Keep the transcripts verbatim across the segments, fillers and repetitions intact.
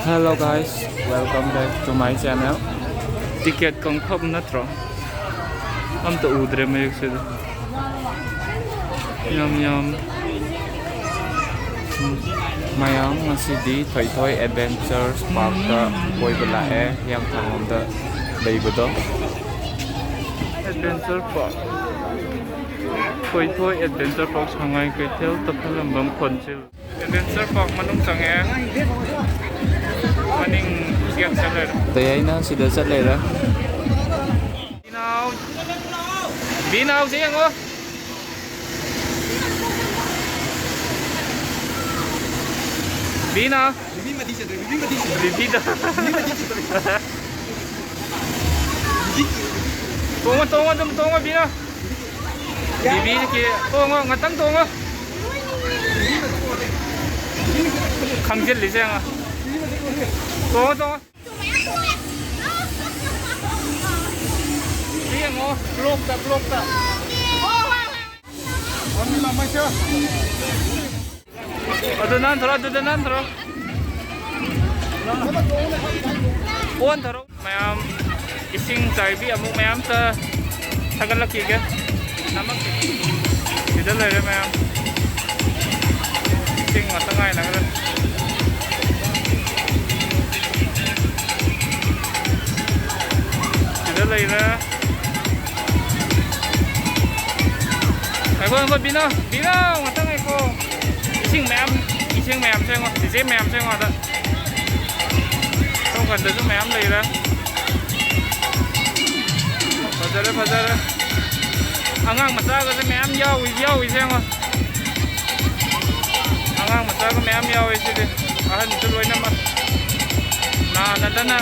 Hello guys, welcome back to my channel. Ticket ꯀꯛꯐꯝ ꯅꯠꯇ꯭ꯔꯣ? ꯑꯝꯇ ꯎꯗ꯭ꯔꯦ ꯃꯌꯦꯛꯁꯤꯗ꯫ ꯌꯥꯝ ꯌꯥꯝ꯫ ꯃꯌꯥꯝ ꯉꯁꯤꯗꯤ ꯊꯣꯏꯊꯣꯏ ꯑꯦꯗꯚꯦꯟꯆꯔꯁ ꯄꯥꯔꯛꯇ ꯀꯣꯏꯕ ꯂꯥꯛꯑꯦ, ꯍꯤꯌꯥꯡꯊꯥꯡ ꯂꯣꯝꯗ ꯂꯩꯕꯗꯣ꯫ ꯑꯦꯗꯚꯦꯟꯆꯔ ꯄꯥꯔꯛ, ꯊꯣꯏꯊꯣꯏ ꯑꯦꯗꯚꯦꯟꯆꯔ ꯄꯥꯔꯛ, ꯁꯉꯥꯏ ꯀꯩꯊꯦꯜ, ꯇꯈꯦꯂꯝꯕꯝ ꯈꯣꯟꯖꯦꯜ꯫ ꯑꯦꯗꯚꯦꯟꯆꯔ ꯄꯥꯔꯛ ꯃꯅꯨꯡ ꯆꯪꯉꯛꯑꯦ꯫ ꯃꯅꯤꯡ ꯒꯦꯠ ꯆꯠ ꯂꯩꯔꯦ꯫ ꯑꯇꯩ ꯑꯩꯅ ꯁꯤꯗ ꯆꯠ ꯂꯩꯔꯦ꯫ ꯕꯤꯅꯥꯎ, ꯕꯤꯅꯥꯎꯁꯦ ꯌꯦꯡꯉꯣ꯫ ꯕꯤꯅꯥꯎ꯫ ꯕꯤꯕꯤꯗ꯫ ꯇꯣꯡꯉꯣ, ꯇꯣꯡꯉꯣ, ꯑꯗꯨꯝ ꯇꯣꯡꯉꯣ, ꯕꯤꯅꯥꯎ꯫ ꯕꯤꯕꯤꯒꯤ ꯇꯣꯡꯉꯣ, ꯉꯥꯛꯇꯪ ꯇꯣꯡꯉꯣ꯫ ꯈꯪꯖꯤꯜꯂꯤꯁꯦ ꯌꯦꯡꯉꯣ꯫ ꯇꯣꯡꯉꯣ, ꯇꯣꯡꯉꯣ꯫ ꯁꯤ ꯌꯦꯡꯉꯣ, ꯕ꯭ꯂꯣꯛꯇ, ꯕ꯭ꯂꯣꯛꯇ꯫ ꯑꯗꯨ ꯅꯥꯟꯊꯔꯣ, ꯑꯗꯨꯗ ꯅꯥꯟꯊꯔꯣ꯫ ꯑꯣꯟꯊꯔꯣ꯫ ꯃꯌꯥꯝ ꯏꯁꯤꯡ ꯆꯥꯏꯕꯤ ꯑꯃꯨꯛ ꯃꯌꯥꯝꯇ ꯊꯥꯒꯠꯂꯛꯈꯤꯒꯦ꯫ ꯁꯤꯗ ꯂꯩꯔꯦ ꯃꯌꯥꯝ꯫ ꯏꯁꯤꯡ ꯉꯥꯛꯇ ꯉꯥꯏꯅꯈ꯭ꯔꯦ꯫ ꯁꯤꯗ ꯂꯩꯔꯦ꯫ ꯉꯥꯏꯈꯣ, ꯉꯥꯏꯈꯣ, ꯕꯤꯅꯥ, ꯕꯤꯅꯥ, ꯉꯥꯛꯇꯪ ꯉꯥꯏꯈꯣ꯫ ꯏꯁꯤꯡ ꯃꯌꯥꯝ, ꯏꯁꯤꯡ ꯃꯌꯥꯝꯁꯦ ꯌꯦꯡꯉꯣ, ꯆꯤꯆꯦ ꯃꯌꯥꯝꯁꯦ ꯌꯦꯡꯉꯣ ꯑꯗ꯫ ꯁꯣꯝ ꯀꯥꯟꯗꯁꯨ ꯃꯌꯥꯝ ꯂꯩꯔꯦ꯫ ꯐꯖꯔꯦ, ꯐꯖꯔꯦ꯫ ꯑꯉꯥꯡ ꯃꯆꯥꯒꯁꯦ ꯃꯌꯥꯝ ꯌꯥꯎꯏ, ꯌꯥꯎꯏꯁꯦ ꯌꯦꯡꯉꯣ꯫ ꯑꯉꯥꯡ ꯃꯆꯥꯒ ꯃꯌꯥꯝ ꯌꯥꯎꯏ ꯁꯤꯗꯤ꯫ ꯑꯍꯟꯁꯨ ꯂꯣꯏꯅꯃꯛ꯫ ꯅꯥꯅꯗꯅ꯫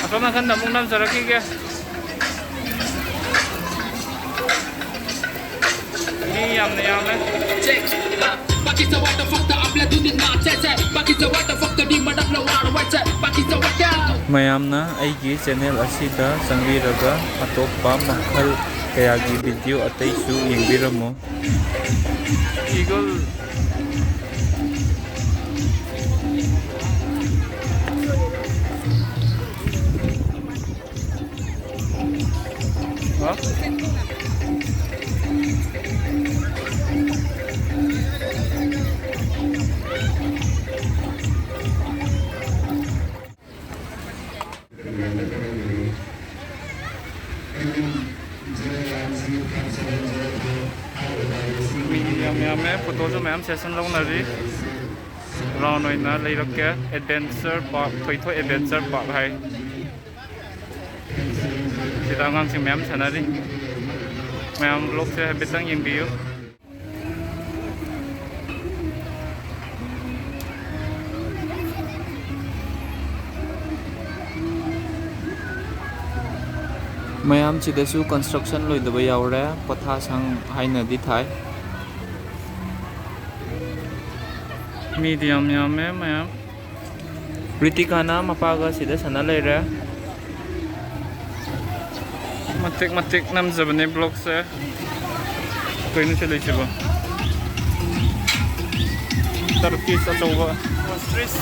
ꯑꯁꯣꯝ ꯅꯥꯀꯟꯗ ꯑꯃꯨꯛ ꯅꯝꯖꯔꯛꯈꯤꯒꯦ꯫ ꯃꯤ ꯌꯥꯝꯅ ꯌꯥꯝꯃꯦ꯫ ꯃꯌꯥꯝꯅ ꯑꯩꯒꯤ ꯆꯦꯅꯦꯜ ꯑꯁꯤꯗ ꯆꯪꯕꯤꯔꯒ ꯑꯇꯣꯞꯄ ꯃꯈꯜ ꯀꯌꯥꯒꯤ ꯚꯤꯗꯤꯑꯣ ꯑꯇꯩꯁꯨ ꯌꯦꯡꯕꯤꯔꯝꯃꯨ꯫ Eagle꯫ ꯐꯣꯇꯣꯁꯨ ꯃꯌꯥꯝ ꯁꯦꯁꯟ ꯂꯧꯅꯔꯤ꯫ ꯔꯥꯎꯟ ꯑꯣꯏꯅ ꯂꯩꯔꯛꯀꯦ꯫ ꯑꯦꯗꯚꯦꯟꯆꯔ ꯄꯥꯔꯛ, ꯊꯣꯏꯊꯣꯏ ꯑꯦꯗꯚꯦꯟꯆꯔ ꯄꯥꯔꯛ ꯍꯥꯏ꯫ ꯁꯤꯗ ꯑꯉꯥꯡꯁꯤꯡ ꯃꯌꯥꯝ ꯁꯥꯟꯅꯔꯤ꯫ ꯃꯌꯥꯝ ꯕ꯭ꯂꯣꯛꯁꯦ ꯍꯥꯏꯐꯦꯠꯇꯪ ꯌꯦꯡꯕꯤꯌꯨ꯫ ꯃꯌꯥꯝ ꯁꯤꯗꯁꯨ ꯀꯟꯁꯇ꯭ꯔꯛꯁꯟ ꯂꯣꯏꯗꯕ ꯌꯥꯎꯔꯦ, ꯄꯣꯊꯥꯁꯪ ꯍꯥꯏꯅꯗꯤ ꯊꯥꯏ꯫ ꯃꯤꯗꯤ ꯌꯥꯝ ꯌꯥꯝꯃꯦ ꯃꯌꯥꯝ꯫ ꯔꯤꯇꯤꯀꯥꯅ ꯃꯄꯥꯒ ꯁꯤꯗ ꯁꯥꯟꯅ ꯂꯩꯔꯦ꯫ ꯃꯇꯦꯛ ꯃꯇꯦꯛ ꯅꯝꯖꯕꯅꯦ ꯕ꯭ꯂꯣꯛꯁꯦ꯫ ꯀꯩꯅꯣ ꯁꯤ ꯂꯩꯁꯤꯕꯣ? ꯇꯔꯀꯤꯁ ꯑꯆꯧꯕ꯫ ꯑꯣꯁꯇ꯭ꯔꯤꯁ꯫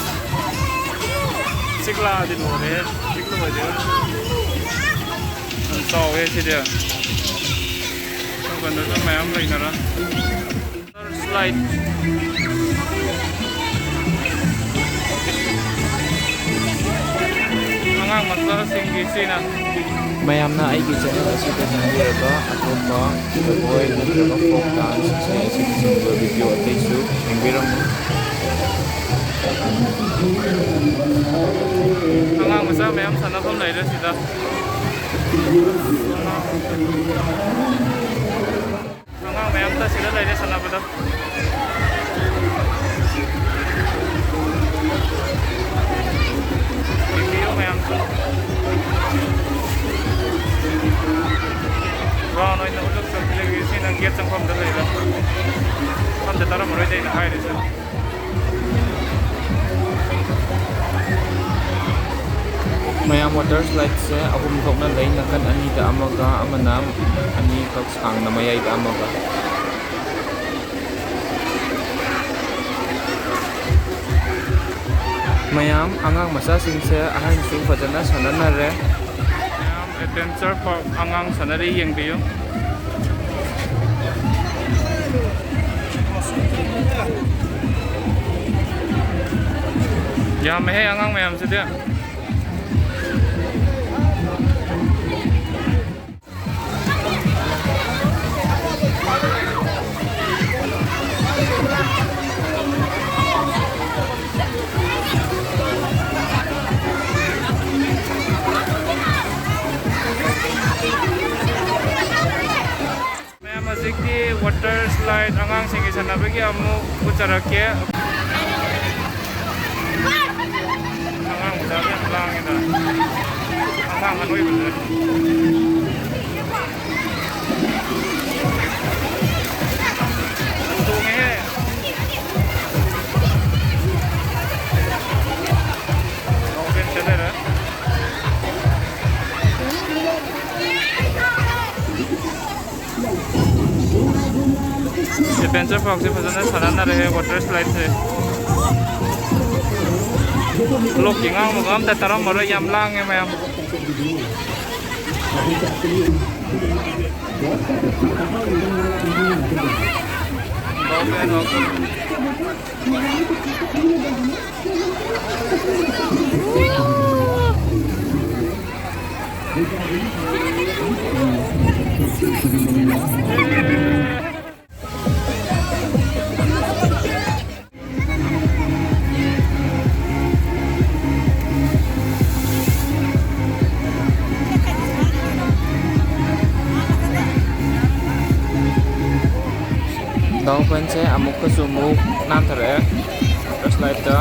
ꯆꯤꯛꯂꯥꯗꯤ ꯂꯣꯏꯔꯦ꯫ ꯆꯤꯛ ꯂꯣꯏꯔꯦ꯫ ꯌꯥꯝ ꯆꯥꯎꯋꯦ ꯁꯤꯗꯤ꯫ ꯁꯣꯝ ꯀꯥꯟꯗꯁꯨ ꯃꯌꯥꯝ ꯂꯩꯅꯔ꯫ ꯁ꯭ꯂꯥꯏꯠ꯫ ꯑꯉꯥꯡ ꯃꯆꯥꯁꯤꯡꯒꯤ ꯁꯤꯅ꯫ ꯃꯌꯥꯝꯅ ꯑꯩꯒꯤ ꯆꯦꯅꯦꯜ ꯑꯁꯤꯗ ꯌꯦꯡꯕꯤꯔꯕ ꯑꯇꯣꯞꯄ ꯖꯒꯣꯏ ꯅꯠꯇ꯭ꯔꯒ ꯐꯣꯛ ꯗꯥꯟꯁ, ꯏꯁꯩ ꯑꯁꯤꯅꯆꯤꯡꯕ ꯚꯤꯗꯤꯑꯣ ꯑꯇꯩꯁꯨ ꯌꯦꯡꯕꯤꯔꯝꯃꯨ꯫ ꯑꯉꯥꯡ ꯃꯆꯥ ꯃꯌꯥꯝ ꯁꯥꯟꯅꯐꯝ ꯂꯩꯔꯦ ꯁꯤꯗ꯫ ꯑꯉꯥꯡ ꯃꯌꯥꯝ ꯁꯤꯗ ꯂꯩꯔꯦ ꯁꯥꯟꯅꯕꯗ꯫ ꯌꯦꯡꯕꯤꯌꯨ ꯃꯌꯥꯝꯁꯨ꯫ ꯔꯥꯎꯟ ꯑꯣꯏꯅ ꯎꯠꯂꯛꯇꯕ ꯂꯩꯔꯤ꯫ ꯁꯤꯅ ꯒꯦꯠ ꯆꯪꯐꯝꯗ ꯂꯩꯕ꯫ ꯃꯐꯝꯗ ꯇꯥꯔꯝꯃꯔꯣꯏꯗ ꯑꯩꯅ ꯍꯥꯏꯔꯤꯁꯦ꯫ ꯃꯌꯥꯝ ꯋꯥꯇꯔ ꯁ꯭ꯂꯥꯏꯗꯁꯦ ꯑꯍꯨꯝ ꯊꯣꯛꯅ ꯂꯩ, ꯅꯥꯀꯟ ꯑꯅꯤꯗ ꯑꯃꯒ, ꯑꯃꯅ ꯑꯅꯤꯈꯛ ꯁꯥꯡꯅ ꯃꯌꯥꯏꯗ ꯑꯃꯒ꯫ ꯃꯌꯥꯝ ꯑꯉꯥꯡ ꯃꯆꯥꯁꯤꯡꯁꯦ ꯑꯍꯟꯁꯨ ꯐꯖꯅ ꯁꯥꯟꯅꯅꯔꯦ꯫ ꯃꯌꯥꯝ ꯑꯦꯗꯚꯦꯟꯆꯔ ꯄꯥꯔꯛ ꯑꯉꯥꯡ ꯁꯥꯟꯅꯔꯤ, ꯌꯦꯡꯕꯤꯌꯨ꯫ ꯌꯥꯝꯃꯦꯍꯦ ꯑꯉꯥꯡ ꯃꯌꯥꯝꯁꯤꯗꯤ꯫ ꯃꯌꯥꯝ, ꯍꯧꯖꯤꯛꯇꯤ water slide ꯑꯉꯥꯡꯁꯤꯡꯒꯤ ꯁꯥꯟꯅꯕꯒꯤ ꯑꯃꯨꯛ ꯎꯠꯆꯔꯛꯀꯦ꯫ ꯑꯉꯥꯡ ꯃꯆꯥꯁꯦ ꯌꯥꯝ ꯂꯥꯡꯉꯤꯗ꯫ ꯑꯉꯥꯡ ꯑꯅꯣꯏꯕꯁꯦ꯫ ꯇꯣꯡꯉꯦꯍꯦ꯫ ꯅꯣꯡꯐꯦꯟ ꯆꯦꯟꯅꯔꯦ꯫ Adventure park ꯁꯦ ꯐꯖꯅ ꯁꯥꯟꯅꯅꯔꯦꯍꯦ, water slide ꯁꯦ꯫ ꯂꯣꯛꯀꯤ ꯉꯥꯡꯕꯒ ꯑꯝꯇ ꯇꯥꯔꯝꯃꯔꯣꯏ, ꯌꯥꯝ ꯂꯥꯡꯉꯦ ꯃꯌꯥꯝ꯫ ꯗꯥꯎ ꯄꯦꯟꯁꯦ ꯑꯃꯨꯛꯀꯁꯨ ꯑꯃꯨꯛ ꯅꯥꯟꯊꯔꯛꯑꯦ ꯐꯥꯔꯁ ꯂꯥꯏꯠꯇ꯫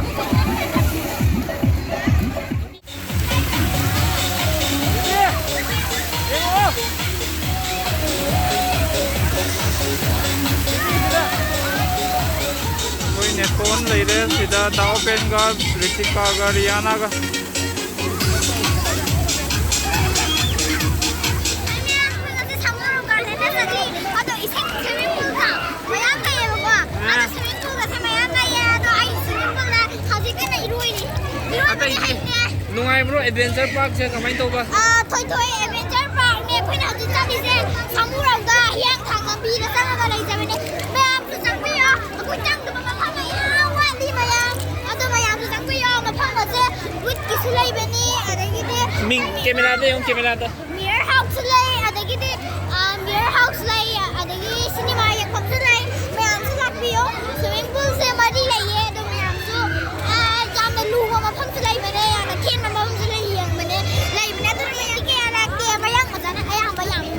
ꯑꯩꯈꯣꯏ ꯅꯦꯄꯣꯟ ꯂꯩꯔꯦ ꯁꯤꯗ, ꯗꯥꯎ ꯄꯦꯟꯒ, ꯔꯤꯇꯤꯀꯥꯒ, ꯔꯤꯌꯥꯅꯥꯒ꯫ ꯁꯥꯃꯨꯔꯣꯛ ꯒꯥꯔꯗꯦꯟꯗ ꯆꯠꯂꯤ꯫ ꯑꯗꯣ ꯏꯁꯤꯡ swimming pool ꯗ ꯃꯌꯥꯝ ꯂꯩꯌꯦꯕꯀꯣ꯫ ꯑꯗꯣ swimming pool ꯒꯁꯦ ꯃꯌꯥꯝ ꯂꯩꯌꯦ꯫ ꯑꯗꯣ ꯑꯩ swimming pool ꯗ ꯍꯧꯖꯤꯛ ꯀꯟꯅ ꯏꯔꯣꯏꯔꯤ꯫ ꯏꯔꯣꯏꯕꯗꯤ ꯑꯇꯩꯗꯤ ꯍꯩꯇꯦ꯫ ꯅꯨꯡꯉꯥꯏꯕ꯭ꯔꯣ adventure park ꯁꯦ ꯀꯃꯥꯏꯅ ꯇꯧꯕ? ꯑꯥ, ꯊꯣꯏꯊꯣꯏ adventure park ꯅꯦ ꯑꯩꯈꯣꯏꯅ ꯍꯧꯖꯤꯛ ꯆꯠꯂꯤꯁꯦ꯫ ꯁꯥꯃꯨꯔꯣꯛꯇ ꯍꯤꯌꯥꯡꯊꯥꯡ ꯂꯝꯕꯤꯗ ꯆꯪꯉꯒ ꯂꯩꯖꯕꯅꯦ꯫ ꯃꯌꯥꯝꯁꯨ ꯆꯪꯕꯤꯌꯣ꯫ ꯑꯩꯈꯣꯏ ꯆꯪꯗꯕ ꯃꯐꯝ ꯃꯌꯥꯝ ꯋꯥꯠꯂꯤ ꯃꯌꯥꯝ꯫ ꯑꯗꯣ ꯃꯌꯥꯝꯁꯨ ꯆꯪꯕꯤꯌꯣ꯫ ꯃꯐꯝ ꯑꯁꯦ ꯕꯨꯠꯀꯤꯁꯨ ꯂꯩꯕꯅꯤ꯫ ꯑꯗꯒꯤꯗꯤ ꯃꯤꯡ camera ꯗ ꯌꯦꯡꯉꯨ, camera ꯗ꯫ Mirror house ꯁꯨ ꯂꯩ꯫ ꯑꯗꯒꯤꯗꯤ, ꯑ, mirror house ꯂꯩ꯫ ꯑꯗꯒꯤ cinema ꯌꯦꯡꯐꯝꯁꯨ ꯂꯩ꯫ ꯃꯌꯥꯝꯁꯨ ꯂꯥꯛꯄꯤꯌꯣ꯫ Swimming pool ꯁꯦ ꯃꯔꯤ ꯂꯩꯌꯦ꯫ ꯑꯗꯣ ꯃꯌꯥꯝꯁꯨ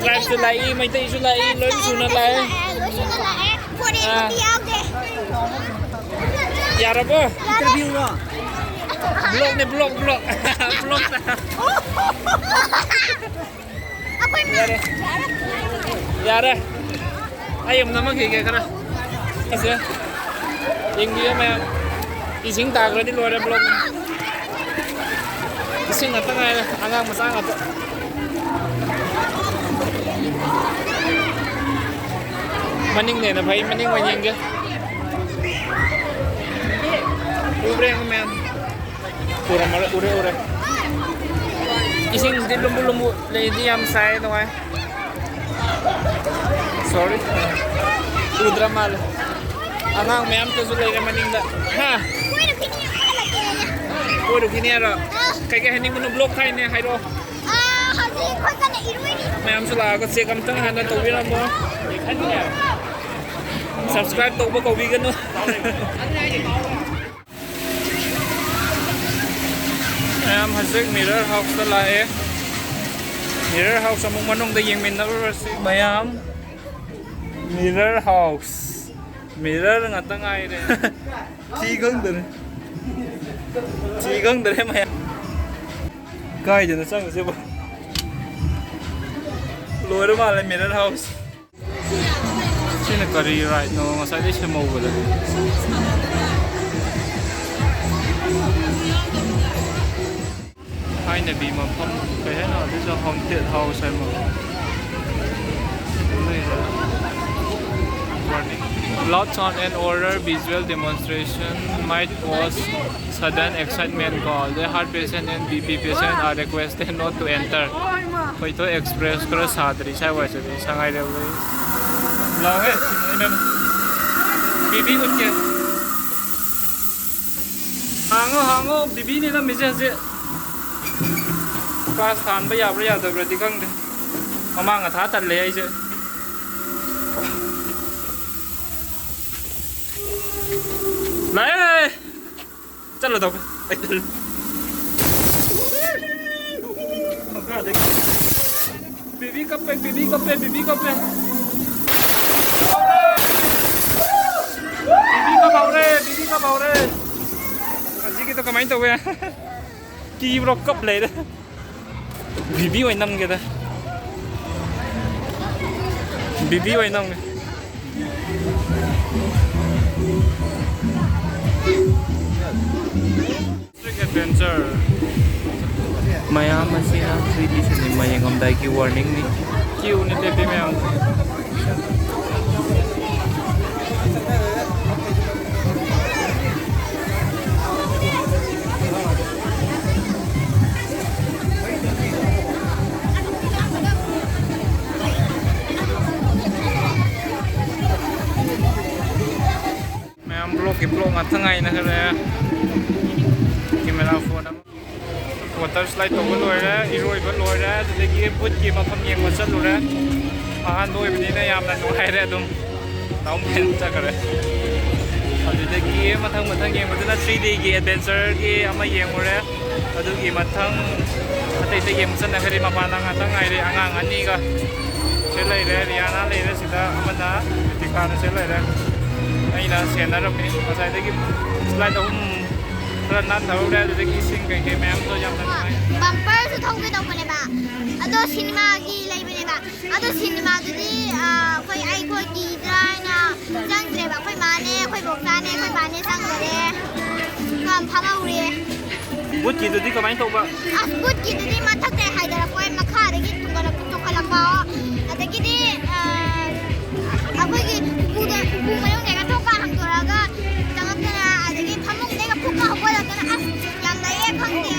ꯇ꯭ꯔꯥꯏꯕꯁꯨ ꯂꯥꯛꯏ, ꯃꯩꯇꯩꯁꯨ ꯂꯥꯛꯏ, ꯂꯣꯏ ꯁꯨꯅ ꯂꯥꯛꯑꯦ꯫ ꯂꯣꯏ ꯁꯨꯅ ꯂꯥꯛꯑꯦ꯫ ꯐꯣꯔꯦꯟꯒꯤꯗꯤ ꯑꯥ꯫ ꯌꯥꯎꯗꯦ꯫ ꯌꯥꯔꯕꯣ? ꯌꯥꯔꯦ꯫ ꯏꯟꯇꯔꯚ꯭ꯌꯨꯔꯣ? ꯕ꯭ꯂꯣꯛꯅꯦ, ꯕ꯭ꯂꯣꯛ, ꯕ꯭ꯂꯣꯛ꯫ ꯕ꯭ꯂꯣꯛꯇ꯫ ꯑꯩꯈꯣꯏ ꯃꯥ꯫ ꯌꯥꯔꯦ꯫ ꯌꯥꯔꯦ꯫ ꯑꯩ ꯑꯃꯨꯛ ꯅꯝꯃꯛꯈꯤꯒꯦ ꯈꯔ꯫ ꯑꯁꯦ꯫ ꯌꯦꯡꯕꯤꯌꯨ ꯃꯌꯥꯝ꯫ ꯏꯁꯤꯡ ꯇꯥꯈ꯭ꯔꯗꯤ ꯂꯣꯏꯔꯦ ꯕ꯭ꯂꯣꯛ꯫ ꯏꯁꯤꯡ ꯉꯥꯛꯇ ꯉꯥꯏꯔꯦ꯫ ꯑꯉꯥꯡ ꯃꯆꯥ ꯉꯥꯛꯇ꯫ ꯃꯅꯤꯡꯅ ꯍꯦꯟꯅ ꯐꯩ꯫ ꯃꯅꯤꯡ ꯑꯣꯏꯅ ꯌꯦꯡꯒꯦ꯫ ꯎꯕ꯭ꯔꯥ ꯌꯦꯡꯉꯨ ꯃꯌꯥꯝ꯫ ꯎꯔꯝꯃꯔꯣꯏ, ꯎꯔꯦ, ꯎꯔꯦ꯫ ꯏꯁꯤꯡꯗꯤ ꯂꯨꯝꯕꯨ ꯂꯨꯝꯕꯨ ꯂꯩꯗꯤ ꯌꯥꯝ ꯁꯥꯏ, ꯅꯨꯡꯉꯥꯏ꯫ Sorry꯫ ꯎꯗ꯭ꯔ ꯃꯥꯜꯂꯦ꯫ ꯑꯉꯥꯡ ꯃꯌꯥꯝꯇꯁꯨ ꯂꯩꯔꯦ ꯃꯅꯤꯡꯗ꯫ ꯍꯥ? ꯀꯣꯏꯔꯨꯈꯤꯅꯤ ꯍꯥꯏꯔꯣ? ꯑꯥ꯫ ꯀꯩꯀꯩ ꯍꯥꯏꯅꯤꯡꯕꯅꯣ? ꯕ꯭ꯂꯣꯛ ꯊꯥꯏꯅꯦ ꯍꯥꯏꯔꯣ꯫ ꯑꯥ, ꯍꯧꯖꯤꯛ ꯑꯩꯈꯣꯏ ꯀꯟꯅ ꯏꯔꯣꯏꯔꯤ꯫ ꯃꯌꯥꯝꯁꯨ ꯂꯥꯛꯑꯒ ꯆꯦꯛ ꯑꯝꯇꯪ ꯍꯥꯟꯅ ꯇꯧꯕꯤꯔꯝꯃꯣ꯫ Subscribe ꯇꯧꯕ ꯀꯧꯕꯤꯒꯅꯨ꯫ ꯃꯌꯥꯝ ꯍꯧꯖꯤꯛ ꯃꯤꯔꯔ ꯍꯥꯎꯁꯇ ꯂꯥꯛꯑꯦ꯫ ꯃꯤꯔꯔ ꯍꯥꯎꯁ ꯑꯃꯨꯛ ꯃꯅꯨꯡꯗ ꯌꯦꯡꯃꯤꯟꯅꯔꯨꯔꯁꯤ ꯃꯌꯥꯝ꯫ Mirror house. ꯃꯤꯔꯔ ꯉꯥꯛꯇ ꯉꯥꯏꯔꯦ꯫ ꯊꯤ ꯈꯪꯗꯔꯦ꯫ ꯊꯤ ꯈꯪꯗꯔꯦ ꯃꯌꯥꯝ꯫ ꯀꯥꯏꯗꯅꯣ ꯆꯪꯉꯤꯁꯤꯕꯣ? ꯂꯣꯏꯔ ꯃꯥꯜꯂꯦ ꯃꯤꯔꯔ ꯍꯥꯎꯁ꯫ ꯁꯤꯅ ꯀꯔꯤ ꯔꯥꯏꯠꯅꯣ ꯉꯁꯥꯏꯗꯩ ꯁꯦꯝꯍꯧꯕꯗ? ꯊꯥꯏꯅꯕꯤ ꯃꯐꯝ ꯀꯩ ꯍꯥꯏꯅꯣ? This is a haunted house ꯍꯥꯏꯕ꯫ Warning. Loud sound and oral visual demonstration might cause sudden excitement call. The heart patient and B P patient are requested not to enter. Thoithoi express ꯈꯔ ꯁꯥꯗ꯭ꯔꯤ ꯁ꯭ꯋꯥꯏ ꯋꯥꯏꯁꯤꯗꯤ ꯁꯉꯥꯏ ꯂꯩꯔꯛ ꯂꯩ꯫ ꯂꯥꯎꯍꯦ, ꯏꯃꯦꯝ꯫ ꯕꯤꯕꯤ ꯎꯠꯀꯦ꯫ ꯍꯥꯡꯉꯣ, ꯍꯥꯡꯉꯣ, ꯕꯤꯕꯤꯅꯦ ꯅꯝꯃꯤꯁꯦ ꯍꯧꯖꯤꯛ꯫ ꯀ꯭ꯂꯥꯁ ꯊꯥꯟꯕ ꯌꯥꯕ꯭ꯔꯥ ꯌꯥꯗꯕ꯭ꯔꯥꯗꯤ ꯈꯪꯗꯦ꯫ ꯃꯃꯥꯡ ꯑꯊꯥ ꯇꯜꯂꯦ ꯑꯩꯁꯦ꯫ ꯂꯥꯛꯑꯦ! ꯆꯠꯂꯣ ꯇꯧꯒꯦ꯫ ꯑꯩ ꯇꯜꯂꯦ꯫ ꯃꯈꯥꯗꯒꯤ꯫ ꯕꯤꯕꯤ ꯀꯞꯄꯦ, ꯕꯤꯕꯤ ꯀꯞꯄꯦ, ꯕꯤꯕꯤ ꯀꯞꯄꯦ꯫ ꯕꯤꯕꯤ ꯀꯞ ꯍꯧꯔꯦ, ꯕꯤꯕꯤ ꯀꯞ ꯍꯧꯔꯦ꯫ ꯑꯁꯤꯒꯤꯗꯣ ꯀꯃꯥꯏꯅ ꯇꯧꯋꯦ? ꯀꯤꯕ꯭ꯔꯣ? ꯀꯞ ꯂꯩꯔꯦ꯫ ꯕꯤꯕꯤ ꯑꯣꯏꯅ ꯅꯝꯒꯦꯗ꯫ ꯕꯤꯕꯤ ꯑꯣꯏꯅ ꯅꯝꯒꯦ꯫ Adventure. ꯃꯌꯥꯝ ꯑꯁꯤꯅ ꯊ꯭ꯔꯤ ꯗꯤ ꯁꯤꯅꯦꯃꯥ ꯌꯦꯡꯉꯝꯗꯥꯏꯒꯤ ꯋꯥꯔꯅꯤꯡꯅꯤ꯫ ꯀ꯭ꯌꯨꯅꯤ ꯂꯦꯞꯄꯤ ꯃꯌꯥꯝ꯫ ꯃꯌꯥꯝ ꯕ꯭ꯂꯣꯛꯀꯤ ꯕ꯭ꯂꯣꯛ ꯉꯥꯛꯇ ꯉꯥꯏꯅꯈ꯭ꯔꯦ꯫ ꯀꯦꯃꯦꯔꯥ ꯐꯣꯟ ꯑꯃ꯫ ꯋꯥꯇꯔ ꯁ꯭ꯂꯥꯏꯗ ꯇꯧꯕ ꯂꯣꯏꯔꯦ, ꯏꯔꯣꯏꯕ ꯂꯣꯏꯔꯦ, ꯑꯗꯨꯗꯒꯤ ꯕꯨꯠꯀꯤ ꯃꯐꯝ ꯌꯦꯡꯕ ꯆꯠꯂꯨꯔꯦ꯫ ꯑꯍꯥꯟꯕ ꯑꯣꯏꯕꯅꯤꯅ ꯌꯥꯝꯅ ꯅꯨꯡꯉꯥꯏꯔꯦ ꯑꯗꯨꯝ꯫ ꯗꯥꯎꯟ ꯐꯦꯟ ꯆꯠꯈ꯭ꯔꯦ꯫ ꯑꯗꯨꯗꯒꯤ ꯃꯊꯪ ꯃꯊꯪ ꯌꯦꯡꯕꯗꯨꯅ ꯊ꯭ꯔꯤ ꯗꯤꯒꯤ ꯑꯦꯗꯚꯦꯟꯆꯔꯒꯤ ꯑꯃ ꯌꯦꯡꯉꯨꯔꯦ꯫ ꯑꯗꯨꯒꯤ ꯃꯊꯪ ꯑꯇꯩ ꯑꯇꯩ ꯌꯦꯡꯕ ꯆꯠꯅꯈ꯭ꯔꯦ꯫ ꯃꯄꯥꯟꯗ ꯉꯥꯛꯇ ꯉꯥꯏꯔꯦ꯫ ꯑꯉꯥꯡ ꯑꯅꯤꯒ ꯁꯤ ꯂꯩꯔꯦ, ꯔꯤꯌꯥꯅꯥ ꯂꯩꯔꯦ ꯁꯤꯗ, ꯑꯃꯅ ꯔꯤꯇꯤꯀꯥꯅ ꯁꯤ ꯂꯩꯔꯦ꯫ ꯑꯩꯅ ꯁꯦꯟꯅꯔꯝꯃꯤ ꯉꯁꯥꯏꯗꯒꯤ꯫ ꯁ꯭ꯂꯥꯏꯗ ꯑꯍꯨꯝ ꯈꯔ ꯅꯥꯟꯊꯍꯧꯔꯦ꯫ ꯑꯗꯨꯗꯒꯤ ꯏꯁꯤꯡ ꯀꯩꯀꯩ ꯃꯌꯥꯝꯗꯣ ꯌꯥꯝꯅ ꯅꯨꯡꯉꯥꯏ꯫ ꯕꯝꯄꯔꯁꯨ ꯊꯧꯒꯦ ꯇꯧꯕꯅꯦꯕ, ꯑꯗꯣ ꯁꯤꯅꯦꯃꯥꯒꯤ ꯂꯩꯕꯅꯦꯕ꯫ ꯑꯗꯣ ꯁꯤꯅꯦꯃꯥꯗꯨꯗꯤ, ꯑ, ꯑꯩꯈꯣꯏ, ꯑꯩ ꯀꯣꯏ ꯀꯤꯗ꯭ꯔꯥ ꯍꯥꯏꯅ ꯆꯪꯗ꯭ꯔꯦꯕ꯫ ꯑꯩꯈꯣꯏ ꯃꯥꯅꯦ, ꯑꯩꯈꯣꯏ ꯕꯣꯛꯇꯥꯅꯦ, ꯑꯩꯈꯣꯏ ꯕꯥꯅꯦ ꯆꯪꯗꯔꯦ꯫ ꯌꯥꯝ ꯐꯝꯍꯧꯔꯦ꯫ ꯕꯨꯠꯀꯤꯗꯨꯗꯤ ꯀꯃꯥꯏꯅ ꯇꯧꯕ? ꯑꯁ, ꯕꯨꯠꯀꯤꯗꯨꯗꯤ ꯃꯊꯛꯇ ꯍꯥꯏꯊꯔꯛꯄ, ꯃꯈꯥꯗꯒꯤ ꯇꯣꯡꯈꯠꯂꯛ-, ꯇꯣꯡꯈꯠꯂꯛꯄ꯫ ꯑꯗꯒꯤꯗꯤ, ꯑ, ꯑꯩꯈꯣꯏꯒꯤ ꯎꯄꯨꯗ, ꯎꯄꯨ ꯃꯅꯨꯡꯗꯒ ꯊꯣꯡꯒ ꯍꯥꯡꯗꯣꯔꯛꯑꯒ ꯆꯪꯉꯛꯇꯅ, ꯑꯗꯒꯤ ꯐꯃꯨꯡꯗꯒꯤ ꯐꯨꯛꯀ ꯍꯧꯒꯠꯂꯛꯇꯅ, ꯑꯁ, ꯌꯥꯝ ꯂꯩꯌꯦ, ꯈꯪꯗꯦ꯫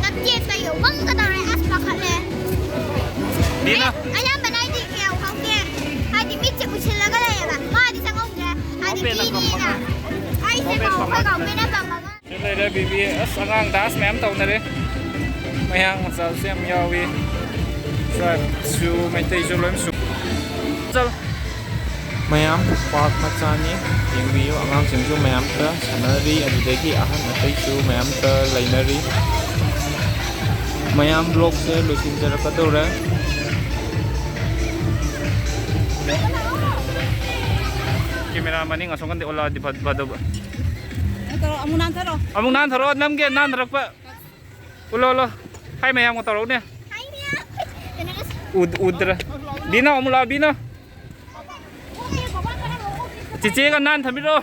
ꯇꯠꯀꯦ ꯇꯩꯌꯣ, ꯋꯪꯒ ꯇꯧꯔꯦ, ꯑꯁ, ꯄꯥꯈꯠꯂꯦ꯫ ꯕꯤꯅ? ꯑꯩ-, ꯑꯌꯥꯝꯕꯅ ꯑꯩꯗꯤ ꯀꯌꯥ ꯎꯍꯧꯗꯦ꯫ ꯍꯥꯏꯗꯤ ꯃꯤꯠꯁꯦ ꯎꯏꯁꯤꯜꯂꯒ ꯂꯩꯌꯦꯕ꯫ ꯃꯥꯗꯤ ꯆꯪꯍꯧꯗ꯭ꯔꯦ꯫ ꯍꯥꯏꯗꯤ ꯀꯤꯅꯤꯅ꯫ ꯑꯩꯁꯦ ꯀꯥꯎ-, ꯑꯩꯈꯣꯏ ꯀꯥꯎꯄꯦꯅ ꯄꯝꯃꯒ꯫ ꯁꯤ ꯂꯩꯔꯦ ꯕꯤꯕꯤ꯫ ꯑꯁ, ꯑꯉꯥꯡ ꯗꯥꯟꯁ ꯃꯌꯥꯝ ꯇꯧꯅꯔꯦ꯫ ꯃꯌꯥꯡ ꯃꯆꯥꯁꯨ ꯌꯥꯝ ꯌꯥꯎꯏ꯫ ꯇ꯭ꯔꯥꯏꯕꯁꯨ, ꯃꯩꯇꯩꯁꯨ ꯂꯣꯏ ꯁꯨ-, ꯆꯠꯂꯣ꯫ ꯃꯌꯥꯝ ꯄꯥꯔꯛ ꯃꯆꯥꯅꯤ, ꯌꯦꯡꯕꯤꯌꯨ꯫ ꯑꯉꯥꯡꯁꯤꯡꯁꯨ ꯃꯌꯥꯝꯇ ꯁꯥꯟꯅꯔꯤ, ꯑꯗꯨꯗꯒꯤ ꯑꯍꯟ ꯑꯇꯩꯁꯨ ꯃꯌꯥꯝꯇ ꯂꯩꯅꯔꯤ꯫ ꯃꯌꯥꯝ ꯕ꯭ꯂꯣꯛꯁꯦ ꯂꯣꯏꯁꯤꯟꯖꯔꯛꯀꯗꯧꯔꯦ꯫ ꯀꯦꯃꯦꯔꯥ ꯃꯅꯤꯡ ꯑꯁꯣꯝꯀꯟꯗꯤ ꯑꯣꯜꯂꯛꯑꯗꯤ ꯐ- ꯐꯗꯧꯕ꯫ ꯀꯩꯅꯣ ꯇꯧꯔꯣ, ꯑꯃꯨꯛ ꯅꯥꯟꯊꯔꯣ꯫ ꯑꯃꯨꯛ ꯅꯥꯟꯊꯔꯛꯑꯣ, ꯅꯝꯒꯦ ꯅꯥꯟꯊꯔꯛꯄ꯫ ꯎꯠꯂꯣ, ꯎꯠꯂꯣ꯫ ꯍꯥꯏ ꯃꯌꯥꯝꯒ ꯇꯧꯔꯛꯎꯅꯦ꯫ ꯍꯥꯏ ꯃꯌꯥꯝ꯫ ꯀꯩꯅꯣ ꯑꯁ꯫ ꯎꯗ- ꯎꯗ꯭ꯔꯦ꯫ ꯕꯤꯅꯣ, ꯑꯃꯨꯛ ꯂꯥꯛꯑꯣ, ꯕꯤꯅꯣ꯫ ꯆꯤꯆꯦꯒ ꯅꯥꯟ ꯊꯝꯕꯤꯔꯣ꯫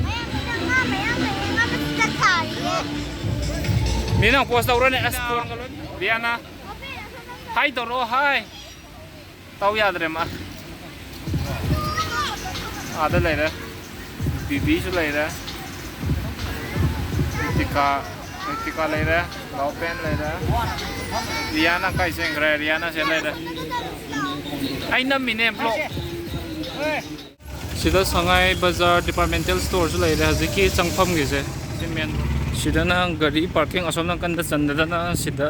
ꯃꯌꯥꯝ ꯃꯌꯥꯝ ꯂꯩꯌꯦ, ꯉꯥ ꯃꯆꯤꯟꯖꯥꯛ ꯊꯥꯔꯤꯌꯦ꯫ ꯕꯤꯅꯣ, ꯄꯣꯁ ꯇꯧꯔꯣꯅꯦ꯫ ꯑꯁ, ꯐꯣꯟꯒ ꯂꯣꯏ꯫ ꯕꯤꯌꯥꯅ꯫ ꯍꯥꯏ ꯇꯧꯔꯣ, ꯍꯥꯏ꯫ ꯇꯧ ꯌꯥꯗ꯭ꯔꯦ ꯃꯥ꯫ ꯑꯥꯗ ꯂꯩꯔꯦ꯫ ꯕꯤꯕꯤꯁꯨ ꯂꯩꯔꯦ꯫ ꯔꯤꯇꯤꯀꯥ, ꯔꯤꯇꯤꯀꯥ ꯂꯩꯔꯦ꯫ ꯂꯥꯎꯄꯦꯟ ꯂꯩꯔꯦ꯫ ꯔꯤꯌꯥꯅ ꯀꯥꯏ ꯆꯦꯟꯈ꯭ꯔꯦ? ꯔꯤꯌꯥꯅ ꯁꯦ ꯂꯩꯔꯦ꯫ ꯑꯩ ꯅꯝꯃꯤꯅꯦ ꯕ꯭ꯂꯣꯛ꯫ ꯁꯤꯗ ꯁꯉꯥꯏ ꯕꯖꯥꯔ ꯗꯤꯄꯥꯔꯠꯃꯦꯟꯇꯦꯜ ꯁ꯭ꯇꯣꯔꯁꯨ ꯂꯩꯔꯦ ꯍꯧꯖꯤꯛꯀꯤ ꯆꯪꯐꯝꯒꯤꯁꯦ꯫ ꯁꯤ ꯃꯦꯟ ꯔꯣꯗ꯫ ꯁꯤꯗꯅ ꯒꯥꯔꯤ ꯄꯥꯔꯀꯤꯡ ꯑꯁꯣꯝ ꯅꯥꯀꯟꯗ ꯆꯟꯗꯗꯅ ꯁꯤꯗ